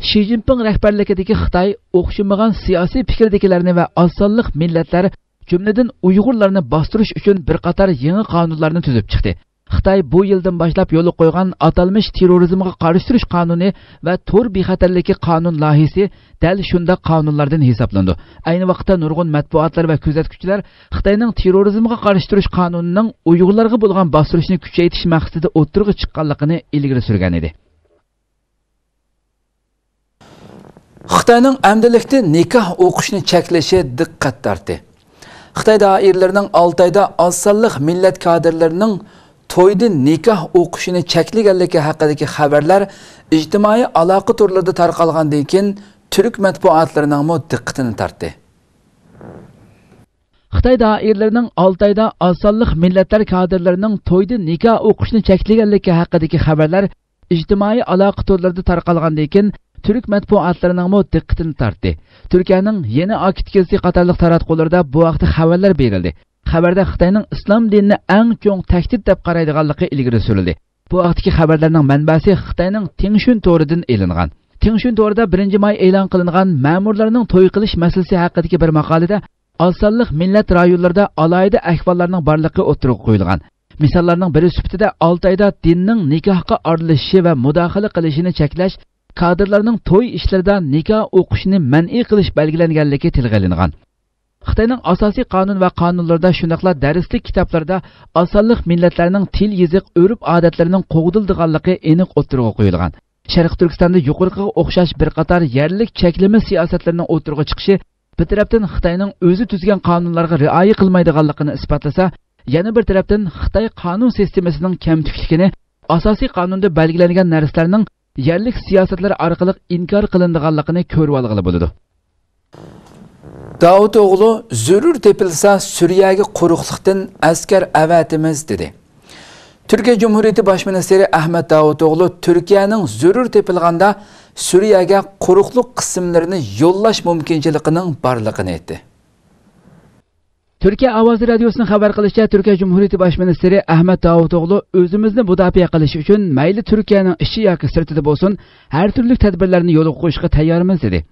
شى جىنپىڭ رەھبەرلىكىدىكى خىتاي ئوخشىمىغان سىياسىي پىكىردىكىلەرنى ۋە ئاز سانلىق مىللەتلەر، جۈملىدىن ئۇيغۇرلارنى باستۇرۇش ئۈچۈن بىر قاتار يېڭى قانۇنلارنى تۈزۈپ چىقتى. خىتاي بۇ يىلدىن باشلاپ يولغا قويغان ئاتالمىش تېررورىزمغا قارشى تۇرۇش قانۇنى ۋە تور بىخەتەرلىكى قانۇن لايىھىسى دەل شۇنداق قانۇنلاردىن ھېسابلىنىدۇ. ئەينى ۋاقىتتا نۇرغۇن مەتبۇئاتلار ۋە كۆزەتكۈچىلەر خىتاينىڭ تېررورىزمغا قارشى تۇرۇش قانۇنىنىڭ ئۇيغۇرلارغا بولغان باستۇرۇشنى كۈچەيتىش مەقسىتىدە ئوتتۇرىغا چىققانلىقىنى ئىلگىرى سۈرگەن ئىدى. خىتاينىڭ ئەمدىلىكتە نىكاھ ئوقۇشنى چەكلىشى دىققەت تارتتى. خىتاي دائىرىلىرىنىڭ ئالتايدا ئاز سانلىق مىللەت كادىرلىرىنىڭ تويدا نىكاھ ئوقۇشىنى چەكلىگەنلىكى ھەققىدىكى خەۋەرلەر ئىجتىمائىي ئالاقە تورلىرىدا تارقالغاندىن كېيىن، تۈرك مەتبۇئاتلىرىنىڭمۇ دىققىتىنى تارتتى. خىتاي دائىرىلىرىنىڭ ئالتايدا ئاز سانلىق مىللەتلەر كادىرلىرىنىڭ تويدا نىكاھ ئوقۇشنى چەكلىگەنلىكى ھەققىدىكى خەۋەرلەر ئىجتىمائىي ئالاقە تورلىرىدا تارقالغاندىن كېيىن، تۈرك مەتبۇئاتلىرىنىڭمۇ دىققىتىنى تارتتى. تۈركىيەنىڭ يېنى ئاكىتكىسى قاتارلىق تاراتقۇلىرىدا بۇ ھەقتە خەۋەرلەر بېرىلدى. خەۋەردە خىتاينىڭ ئىسلام دىنىنى ئەڭ چوڭ تەھدىت دەپ قارايدىغانلىقى ئىلگىرى سۈرۈلدى. بۇ ھەقتىكى خەۋەرلەرنىڭ مەنبەسى خىتاينىڭ تىڭشۈن تورىدىن ئېلىنغان. تىڭشۈن تورىدا بىرىنچى ماي ئېلان قىلىنغان مەمۇرلارنىڭ توي قىلىش مەسىلىسى ھەققىدىكى بىر ماقالىدە ئاز سانلىق مىللەت رايونلىرىدا ئالاھىدە ئەھۋاللارنىڭ بارلىقى ئوتتۇرىغا قويۇلغان. مىساللارنىڭ بىرى سۈپىتىدە ئالتايدا دىننىڭ نىكاھقا ئارىلىشىشى ۋە مۇداخىلە قىلىشىنى چەكلەش، كادىرلارنىڭ توي ئىشلىرىدا نىكاھ ئوقۇشىنى مەنئى قىلىش بەلگىلەنگەنلىكى تىلغا ئېلىنغان. خىتاينىڭ ئاساسىي قانۇن ۋە قانۇنلىرىدا، شۇنداقلا دەرسلىك كىتابلىرىدا ئاز سانلىق مىللەتلەرنىڭ تىل، يېزىق، ئۆرپ-ئادەتلىرىنىڭ قوغدىلىدىغانلىقى ئېنىق ئوتتۇرىغا قويۇلغان. شەرقىي تۈركىستاندا يۇقىرىقىغا ئوخشاش بىر قاتار يەرلىك چەكلىمە سىياسەتلىرىنىڭ ئوتتۇرىغا چىقىشى بىر تەرەپتىن خىتاينىڭ ئۆزى تۈزگەن قانۇنلارغا رىئايە قىلمايدىغانلىقىنى ئىسپاتلىسا، يەنە بىر تەرەپتىن خىتاي قانۇن سىستېمىسىنىڭ كەمتۈكلۈكىنى، ئاساسىي قانۇندا بەلگىلەنگەن نەرسىلەرنىڭ يەرلىك سىياسەتلەر ئارقىلىق ئىنكار قىلىنىدىغانلىقىنى كۆرۈۋالغىلى بولىدۇ. داۋۇتئوغلۇ زۆرۈر تېپىلسا سۈرىيەگە قۇرۇقلۇقتىن ئەسكەر ئەۋەتىمىز دېدى. تۈركىيە جۇمھۇرىيىتى باش مىنىستىرى ئەھمەت داۋۇتئوغلۇ تۈركىيەنىڭ زۆرۈر تېپىلغاندا سۈرىيەگە قۇرۇقلۇق قىسىملىرىنى يوللاش مۇمكىنچىلىكىنىڭ بارلىقىنى ئېيتتى. تۈركىيە ئاۋازى رادىيوسىنىڭ خەۋەر قىلىشىچە، تۈركىيە جۇمھۇرىيىتى باش مىنىستىرى ئەھمەت داۋۇتئوغلۇ ئۆزىمىزنى مۇداپىئە قىلىش ئۈچۈن مەيلى تۈركىيەنىڭ ئىچى ياكى سىرتىدا بولسۇن، ھەر تۈرلۈك تەدبىرلەرنى يولغا قويۇشقا تەييارمىز دېدى.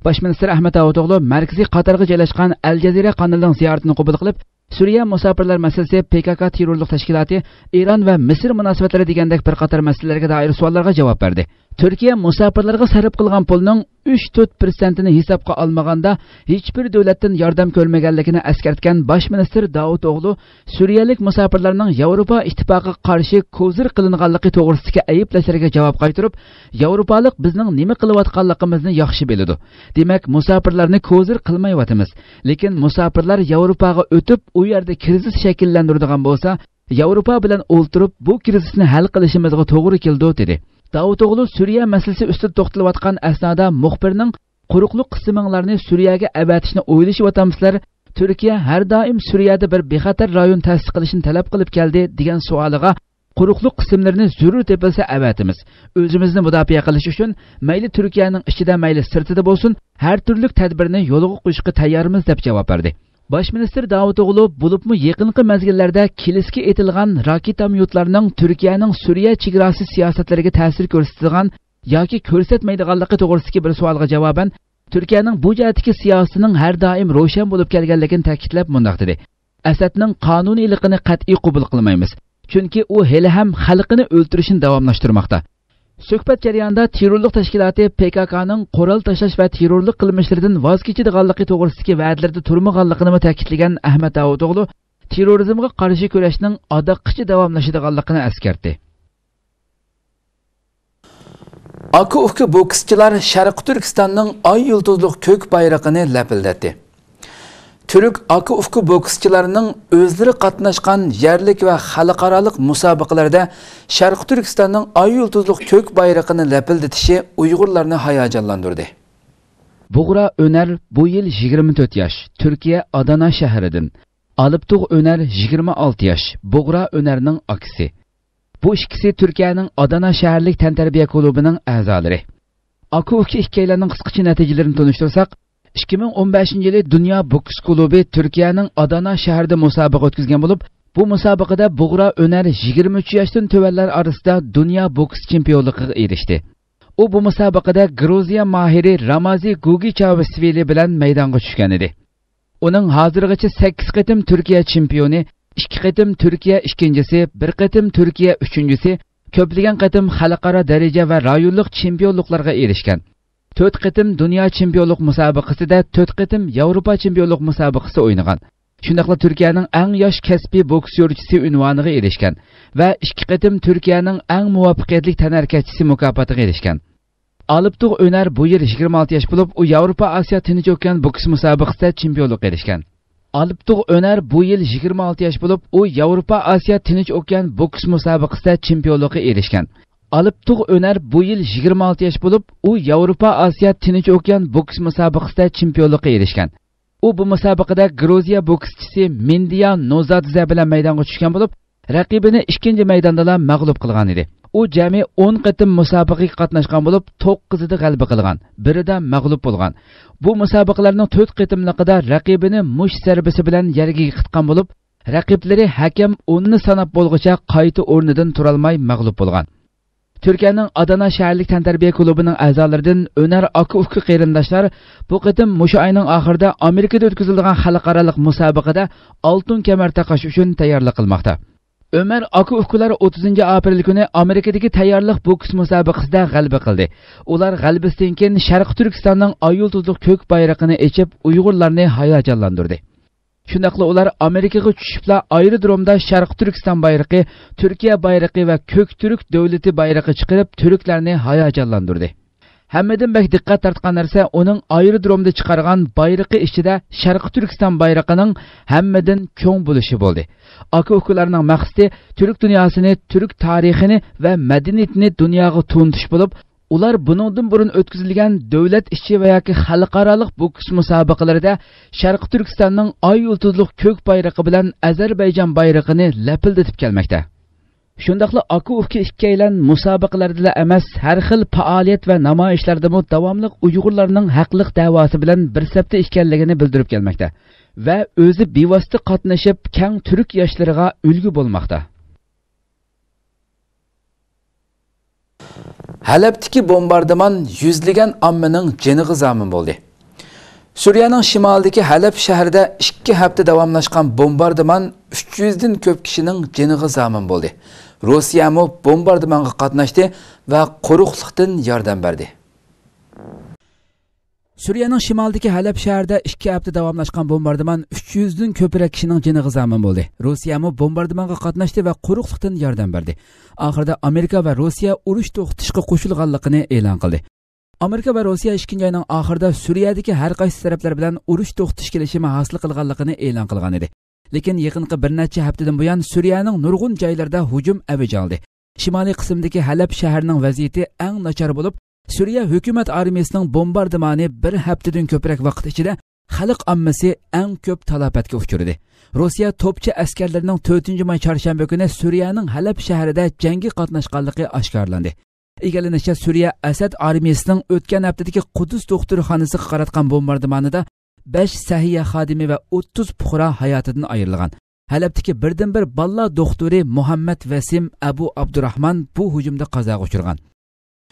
باش مىنىستىر ئەھمەت داۋۇتئوغلۇ مەركىزىي قاتارغا جايلاشقان ئەل جەزىرە قانىلىنىڭ زىيارىتىنى قوبۇل قىلىپ، سۈرىيە مۇساپىرلار مەسىلىسى، پى كاي كاي تېررورلۇق تەشكىلاتى، ئىران ۋە مىسىر مۇناسىۋەتلىرى دېگەندەك بىر قاتار مەسىلىلەرگە دائىر سوئاللارغا جاۋاب بەردى. تۈركىيە مۇساپىرلارغا سەرپ قىلغان پۇلنىڭ ئۈچ تۆت پىرسەنتىنى ھېسابقا ئالمىغاندا، ھېچبىر دۆلەتتىن ياردەم كۆرمىگەنلىكىنى ئەسكەرتكەن باش مىنىستىر داۋۇتئوغلۇ سۈرىيەلىك مۇساپىرلارنىڭ ياۋروپا ئىتتىپاقىغا قارشى كوزىر قىلىنغانلىقى توغرىسىدىكى ئەيىبلەشلەرگە جاۋاب قايتۇرۇپ، ياۋروپالىق بىزنىڭ نېمە قىلىۋاتقانلىقىمىزنى ياخشى بىلىدۇ. دېمەك، مۇساپىرلارنى كوزىر قىلمايۋاتىمىز. لېكىن مۇساپىرلار ياۋروپاغا ئۆتۈپ، ئۇ يەردە كىرىزىس شەكىللەندۈرىدىغان بولسا، ياۋروپا بىلەن ئولتۇرۇپ، بۇ كىرىزىسنى ھەل قىلىشىمىزغا توغرا كېلىدۇ، دېدى. داۋۇتئوغلۇ سۈرىيە مەسىلىسى ئۈستىدە توختىلىۋاتقان ئەسنادا مۇخبىرنىڭ، قۇرۇقلۇق قىسمىڭلارنى سۈرىيەگە ئەۋەتىشنى ئويلىشىۋاتامسىلەر؟ تۈركىيە ھەر دائىم سۈرىيەدە بىر بىخەتەر رايون تەسىس قىلىشنى تەلەپ قىلىپ كەلدى، دېگەن سوئالىغا، قۇرۇقلۇق قىسىملىرىنى زۆرۈر تېپىلسا ئەۋەتىمىز. ئۆزىمىزنى مۇداپىئە قىلىش ئۈچۈن مەيلى تۈركىيەنىڭ ئىچىدە، مەيلى سىرتىدا بولسۇن، ھەر تۈرلۈك تەدبىرنى يولغا قويۇشقا تەييارمىز، دەپ جاۋاب بەردى. باش مىنىستىر داۋۇتئوغلۇ بولۇپمۇ يېقىنقى مەزگىللەردە كىلىسكە ئېتىلغان راكېتاميوتلارنىڭ تۈركىيەنىڭ سۈرىيە چېگراسى سىياسەتلىرىگە تەسىر كۆرسىتىدىغان ياكى كۆرسەتمەيدىغانلىقى توغرىسىدىكى بىر سوئالغا جاۋابەن، تۈركىيەنىڭ بۇ جەھەتتىكى سىياسىتىنىڭ ھەر دائىم روشەن بولۇپ كەلگەنلىكىنى تەكىتلەپ مۇنداق دېدى: ئەسەدنىڭ قانۇنىيلىقىنى قەتئىي قوبۇل قىلمايمىز، چۈنكى ئۇ ھېلىھەم خەلقىنى ئۆلتۈرۈشنى داۋاملاشتۇرماقتا. سۆھبەت جەريانىدا تېررورلۇق تەشكىلاتى پې كا كانىڭ قورال تاشلاش ۋە تېررورلۇق قىلمىشلىرىدىن ۋاز كېچىدىغانلىقى توغرىسىدىكى ۋەدىلىرىدە تۇرمىغانلىقىنىمۇ تەكىتلىگەن ئەھمەت داۋۇتئوغلۇ، تېررورىزمغا قارشى كۈرەشنىڭ ئاداققىچە داۋاملىشىدىغانلىقىنى ئەسكەرتتى. ئاكا-ئۇكا بوكسچىلار شەرقىي تۈركىستاننىڭ ئاي يۇلتۇزلۇق كۆك بايرىقىنى لەپىلدەتتى. تۈرك ئاكا-ئۇكا بوكسچىلارنىڭ ئۆزلىرى قاتناشقان يەرلىك ۋە خەلقئارالىق مۇسابىقىلەردە شەرقىي تۈركىستاننىڭ ئاي يۇلتۇزلۇق كۆك بايرىقىنى لەپىلدىتىشى ئۇيغۇرلارنى ھاياجانلاندۇردى. بۇغرا ئۆنەر بۇ يىل يىگىرمە تۆت ياش، تۈركىيە ئادانا شەھىرىدىن. ئالپتۇغ ئۆنەر يىگىرمە ئالتە ياش، بۇغرا ئۆنەرنىڭ ئاكىسى. بۇ ئىككىسى تۈركىيەنىڭ ئادانا شەھەرلىك تەنتەربىيە كۇلۇبىنىڭ ئەزالىرى. ئاكا-ئۇكا ئىككىيلەننىڭ قىسقىچە نەتىجىلىرىنى تونۇشتۇرساق، ئىككى مىڭ ئون بەشىنچى يىلى دۇنيا بوكس كۇلۇبى تۈركىيەنىڭ ئادانا شەھىرىدە مۇسابىقە ئۆتكۈزگەن بولۇپ، بۇ مۇسابىقىدە بۇغرا ئۆنەر يىگىرمە ئۈچ ياشتىن تۆۋەنلەر ئارىسىدا دۇنيا بوكس چېمپىيونلۇقىغا ئېرىشتى. ئۇ بۇ مۇسابىقىدە گرۇزىيە ماھىرى رامازى گۇگىچاۋسۋىلى بىلەن مەيدانغا چۈشكەن ئىدى. ئۇنىڭ ھازىرغىچە سەككىز قېتىم تۈركىيە چېمپىيونى، ئىككى قېتىم تۈركىيە ئىككىنچىسى، بىر قېتىم تۈركىيە ئۈچىنچىسى، كۆپلىگەن قېتىم خەلقئارا دەرىجە ۋە رايونلۇق چېمپىيونلۇقلارغا ئېرىشكەن. تۆت قېتىم دۇنيا چېمپىيونلۇق مۇسابىقىسىدە، تۆت قېتىم ياۋروپا چېمپىيونلۇق مۇسابىقىسى ئوينىغان. شۇنداقلا تۈركىيەنىڭ ئەڭ ياش كەسپىي بوكسچىسى ئۇنۋانىغا ئېرىشكەن ۋە ئىككى قېتىم تۈركىيەنىڭ ئەڭ مۇۋەپپەقىيەتلىك تەنھەرىكەتچىسى مۇكاپاتىغا ئېرىشكەن. ئالپتۇغ ئۆنەر بۇ يىل يىگىرمە ئالتە ياش بولۇپ، ئۇ ياۋروپا ئاسىيا تىنچ ئوكيان بوكس مۇسابىقىسىدە چېمپىيونلۇققا ئېرىشكەن. ئالپتۇغ ئۆنەر بۇ يىل يىگىرمە ئالتە ياش بولۇپ، ئۇ ياۋروپا ئاسىيا تىنچ ئوكيان بوكس مۇسابىقىسىدە چېمپىيونلۇققا ئېرىشكەن. ئالپتۇغ ئۆنەر بۇ يىل يىگىرمە ئالتە ياش بولۇپ، ئۇ ياۋروپا ئاسىيا تىنچ ئوكيان بوكس مۇسابىقىسىدە چېمپىيونلۇققا ئېرىشكەن. ئۇ بۇ مۇسابىقىدە گرۇزىيە بوكسچىسى مىندىيا نوزادزە بىلەن مەيدانغا چۈشكەن بولۇپ، رەقىبىنى ئىككىنچى مەيداندىلا مەغلۇپ قىلغان ئىدى. ئۇ جەمئىي ئون قېتىم مۇسابىقىگە قاتناشقان بولۇپ، توققۇزىدا غەلىبە قىلغان، بىرىدە مەغلۇپ بولغان. بۇ مۇسابىقىلەرنىڭ تۆت قېتىملىقىدا رەقىبىنى مۇشت زەربىسى بىلەن يەرگە يىقىتقان بولۇپ، رەقىبلىرى ھەكەم ئوننى ساناپ بولغۇچە قايتا ئورنىدىن تۇرالماي مەغلۇپ بولغان. تۈركىيەنىڭ ئادانا شەھەرلىك تەنتەربىيە كۇلۇبىنىڭ ئەزالىرىدىن ئۆنەر ئاكا-ئۇكا قېرىنداشلار بۇ قېتىم مۇشۇ ئاينىڭ ئاخىرىدا ئامېرىكىدا ئۆتكۈزۈلىدىغان خەلقئارالىق مۇسابىقىدە ئالتۇن كەمەر تاقاش ئۈچۈن تەييارلىق قىلماقتا. ئۆمەر ئاكا-ئۇكىلار ئوتتۇزىنچى ئاپرېل كۈنى ئامېرىكىدىكى تەييارلىق بوكس مۇسابىقىسىدە غەلىبە قىلدى. ئۇلار غەلىبىسىدىن كېيىن شەرقىي تۈركىستاننىڭ ئاي يۇلتۇزلۇق كۆك بايرىقىنى ئېچىپ، ئۇيغۇرلارنى ھاياجانلاندۇردى. شۇنداقلا ئۇلار ئامېرىكىغا چۈشۈپلا ئايرودرومدا شەرقىي تۈركىستان بايرىقى، تۈركىيە بايرىقى ۋە كۆك تۈرك دۆلىتى بايرىقى چىقىرىپ، تۈركلەرنى ھاياجانلاندۇردى. ھەممىدىن بەك دىققەت تارتقان نەرسە ئۇنىڭ ئايرودرومدا چىقارغان بايرىقى ئىچىدە شەرقىي تۈركىستان بايرىقىنىڭ ھەممىدىن چوڭ بولۇشى بولدى. ئاكا-ئۇكىلارنىڭ مەقسىتى تۈرك دۇنياسىنى، تۈرك تارىخىنى ۋە مەدەنىيىتىنى دۇنياغا تونۇتۇش بولۇپ، ئۇلار بۇنىڭدىن بۇرۇن ئۆتكۈزۈلگەن دۆلەت ئىچى ۋە ياكى خەلقئارالىق بوكس مۇسابىقىلىرىدە شەرقىي تۈركىستاننىڭ ئاي يۇلتۇزلۇق كۆك بايرىقى بىلەن ئەزەربەيجان بايرىقىنى لەپىلدىتىپ كەلمەكتە. شۇنداقلا ئاكا-ئۇكا ئىككىيلەن مۇسابىقىلەردىلا ئەمەس، ھەر خىل پائالىيەت ۋە نامايىشلاردىمۇ داۋاملىق ئۇيغۇرلارنىڭ ھەقلىق دەۋاسى بىلەن بىر سەپتە ئىكەنلىكىنى بىلدۈرۈپ كەلمەكتە ۋە ئۆزى بىۋاسىتە قاتنىشىپ، كەڭ تۈرك ياشلىرىغا ئۈلگە بولماقتا. ھەلەبتىكى بومباردىمان يۈزلىگەن ئاممىنىڭ جېنىغا زامىن بولدى. سۈرىيەنىڭ شىمالىدىكى ھەلەب شەھىرىدە ئىككى ھەپتە داۋاملاشقان بومباردىمان ئۈچ يۈزدىن كۆپ كىشىنىڭ جېنىغا زامىن بولدى. روسىيەمۇ بومباردىمانغا قاتناشتى ۋە قۇرۇقلۇقتىن ياردەم بەردى. سۈرىيەنىڭ شىمالىدىكى ھەلەب شەھىرىدە ئىككى ھەپتە داۋاملاشقان بومباردىمان ئۈچ يۈزدىن كۆپرەك كىشىنىڭ جېنىغا زامىن بولدى. روسىيەمۇ بومباردىمانغا قاتناشتى ۋە قۇرۇقلۇقتىن ياردەم بەردى. ئاخىرىدا ئامېرىكا ۋە روسىيە ئۇرۇش توختىتىشقا قوشۇلغانلىقىنى ئېلان قىلدى. ئامېرىكا ۋە روسىيە ئىككىنچى ئاينىڭ ئاخىرىدا سۈرىيەدىكى ھەر قايسى تەرەپلەر بىلەن ئۇرۇش توختىتىش كېلىشىمى ھاسىل قىلغانلىقىنى ئېلان قىلغان ئىدى. لېكىن يېقىنقى بىر نەچچە ھەپتىدىن بۇيان سۈرىيەنىڭ نۇرغۇن جايلىرىدا ھۇجۇم ئەۋج ئالدى. شىمالىي قىسىمدىكى ھەلەب شەھىرىنىڭ ۋەزىيىتى ئەڭ ناچار بولۇپ، سۈرىيە ھۆكۈمەت ئارمىيىسىنىڭ بومباردىمانى بىر ھەپتىدىن كۆپرەك ۋاقىت ئىچىدە خەلق ئاممىسى ئەڭ كۆپ تالاپەتكە ئۇچرىدى. روسىيە توپچى ئەسكەرلىرىنىڭ تۆتىنچى ماي چارشەنبە كۈنى سۈرىيەنىڭ ھەلەب شەھىرىدە جەڭگە قاتناشقانلىقى ئاشكارىلاندى. ئىگىلىنىشىچە، سۈرىيە ئەسەد ئارمىيىسىنىڭ ئۆتكەن ھەپتىدىكى قۇدس دوختۇرخانىسىغا قاراتقان بومباردىمانىدا بەش سەھىيە خادىمى ۋە ئوتتۇز پۇقرا ھاياتىدىن ئايرىلغان. ھەلەبتىكى بىردىنبىر بالىلار دوختۇرى مۇھەممەد ۋەسىم ئەبۇ ئابدۇراھمان بۇ ھۇجۇمدا قازاغا ئۇچرىغان.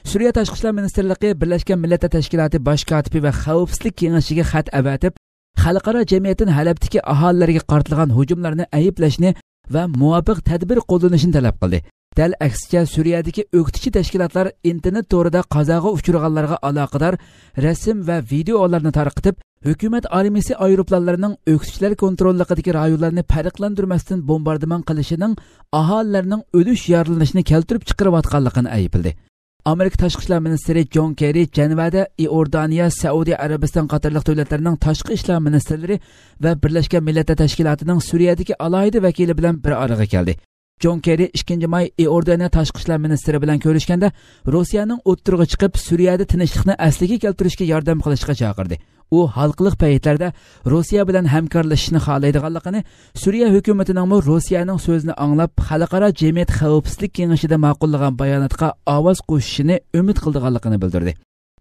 سۈرىيە تاشقى ئىشلار مىنىستىرلىقى بىرلەشكەن مىللەتلەر تەشكىلاتى باش كاتىپى ۋە خەۋپسىزلىك كېڭىشىگە خەت ئەۋەتىپ، خەلقئارا جەمئىيەتتىن ھەلەبتىكى ئاھالىلەرگە قارىتىلغان ھۇجۇملارنى ئەيىبلەشنى ۋە مۇۋاپىق تەدبىر قوللىنىشنى تەلەپ قىلدى. دەل ئەكسىچە، سۈرىيەدىكى ئۆكتىچى تەشكىلاتلار ئىنتېرنېت تورىدا قازاغا ئۇچرىغانلارغا ئالاقىدار رەسىم ۋە ۋىدېئولارنى تارقىتىپ، ھۆكۈمەت ئارمىيىسى ئايروپىلانلىرىنىڭ ئۆكتىچىلەر كونتروللۇقىدىكى رايونلارنى پەرقلەندۈرمەستىن بومباردىمان قىلىشىنىڭ ئاھالىلەرنىڭ ئۆلۈش، يارىلىنىشىنى كەلتۈرۈپ چىقىرىۋاتقانلىقىنى ئەيىبلىدى. ئامېرىكا تاشقى ئىشلار مىنىستىرى جون كېررى جەنۋەدە ئىئوردانىيە، سەئۇدى ئەرەبىستان قاتارلىق دۆلەتلەرنىڭ تاشقى ئىشلار مىنىستىرلىرى ۋە بىرلەشكەن مىللەتلەر تەشكىلاتىنىڭ سۈرىيەدىكى ئالاھىدە ۋەكىلى بىلەن بىر ئارىغا كەلدى. جون كېررى ئىككىنچى ماي ئىئوردانىيە تاشقى ئىشلار مىنىستىرى بىلەن كۆرۈشكەندە، روسىيەنىڭ ئوتتۇرىغا چىقىپ، سۈرىيەدە تىنچلىقنى ئەسلىگە كەلتۈرۈشكە ياردەم قىلىشقا چاقىردى. ئۇ ھالقىلىق پەيتلەردە روسىيە بىلەن ھەمكارلىشىشنى خالايدىغانلىقىنى، سۈرىيە ھۆكۈمىتىنىڭمۇ روسىيەنىڭ سۆزىنى ئاڭلاپ، خەلقئارا جەمئىيەت خەۋپسىزلىك كېڭىشىدە ماقۇللىغان باياناتقا ئاۋاز قوشۇشىنى ئۈمىد قىلىدىغانلىقىنى بىلدۈردى.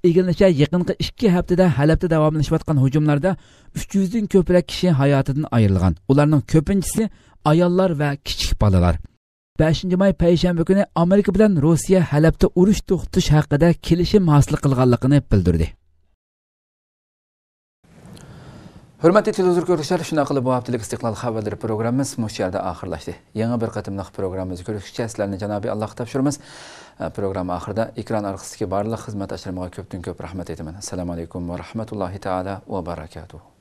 ئىگىلىنىشىچە، يېقىنقى ئىككى ھەپتىدە ھەلەبتە داۋاملىشىۋاتقان ھۇجۇملاردا ئۈچ يۈزدىن كۆپرەك كىشى ھاياتىدىن ئايرىلغان. ئۇلارنىڭ كۆپىنچىسى ئاياللار ۋە كىچىك بالىلار. بەشىنچى ماي پەيشەنبە كۈنى ئامېرىكا بىلەن روسىيە ھەلەبتە ئۇرۇش توختىتىش ھەققىدە كېلىشىم ھاسىل قىلغانلىقىنى بىلدۈردى. ھۆرمەتلىك تېلېۋىزور كۆرگۈچىلەر، شۇنداق قىلىپ بۇ ھەپتىلىك ئىستىقلال خەۋەرلىرى پروگراممىمىز مۇشۇ يەردە ئاخىرلاشتى. يېڭى بىر قېتىملىق پروگراممىمىزدا كۆرۈشكىچە سىلەرنى جانابىي ئاللاغا تاپشۇرىمىز. پروگرامما ئاخىرىدا ئېكران ئارقىسىدىكى بارلىق خىزمەتداشلىرىمغا كۆپتىن كۆپ رەھمەت ئېيتىمەن. ئەسسالامۇ ئەلەيكۇم ۋە رەھمەتۇللاھى تائالا ۋە بەرەكاتۇھ.